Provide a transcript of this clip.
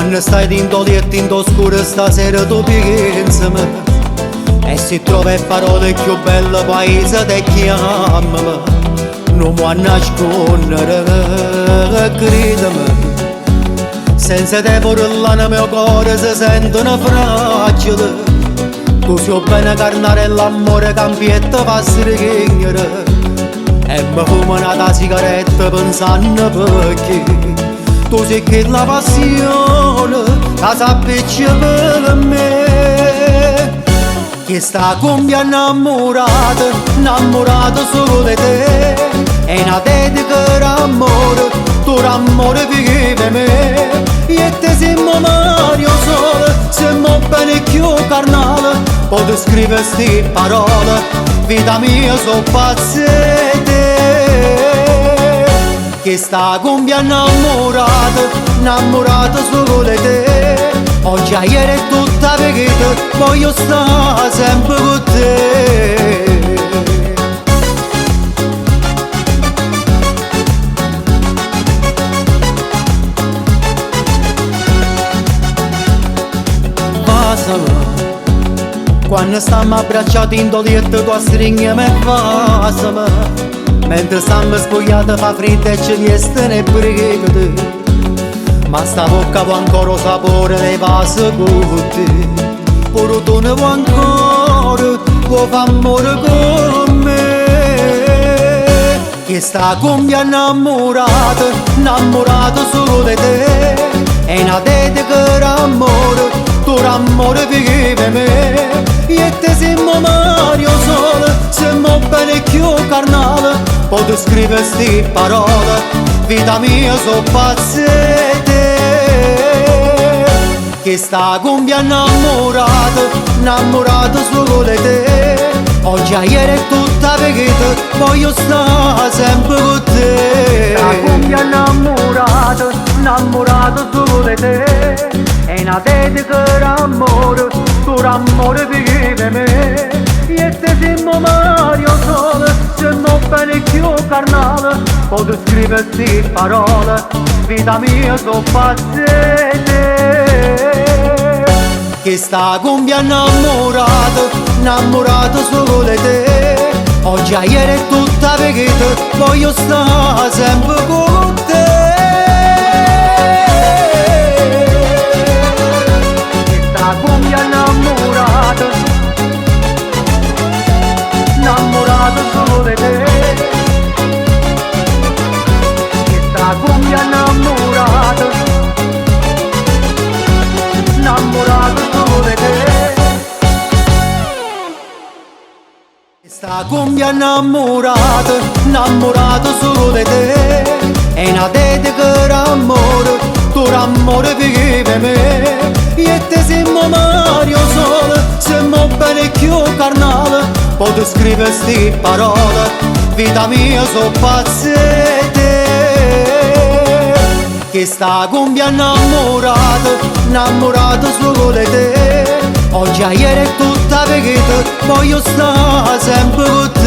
Quando stai dint'o lietto int'o scuro stasera tu piensami. E se trovi parole più belle paese te chiamami. Non mi nascondere, credimi. Senza te pure l'anima mio cuore si sentono fragile. Tu sei bene carnare l'amore che in pietto fa stringere. E mi fumo una sigaretta pensando perché tu sei che la passione che s'appiccia per me. Che sta cumbia innamorata, innamorata solo di te. E una dedica d'amore, tu d'amore vive me. E te siamo Mario Sole, siamo bene più carnale. Posso scrivere sti parole, vita mia so pazza di te. Che sta cumbia innamorata, innamorata solo di te. Oggi ieri è tutta vita, voglio stare sempre con te. Vasami, quando stiamo abbracciati in lietto tu stringimi e vasami. Mentre stiamo spogliati fa freddo e ci viestano e brividi. Ma sta bocca vuoi ancora il sapore dei vasi con te. Pure tu ne vuoi ancora, vuoi fare amore con me. Che sta cumbia innamorata, innamorata solo di te. E una dedica d'amore, tu d'amore vive me. E te siamo Mario Sole, siamo bene più carnale. Posso scrivere sti parole, vita mia so pazza di te. Che sta cumbia innamorata, innamorata solo di te. Oggi ieri è tutta vita, voglio stare sempre con te. Sta cumbia innamorata, innamorata solo di te. E una dedica d'amore, tu d'amore vive me. E te siamo Mario Sole, siamo bene più carnale. Posso scrivere sti parole, vita mia so pazza di te. Che sta cumbia innamorata, innamorata solo di te. Oggi ieri è tutta vita, voglio stare sempre con te. Che sta cumbia innamorata, innamorata solo di te. Che sta cumbia innamorata, innamorata solo di te. Sta cumbia innamorata, innamorata solo di te. E una dedica d'amore, tu d'amore vive me. E te siamo Mario Sole, siamo bene più carnale. Posso scrivere sti parole, vita mia so pazza di te. Che sta cumbia innamorata, innamorata solo di te. Oggi ieri è tutta vita, voglio stare sempre con te.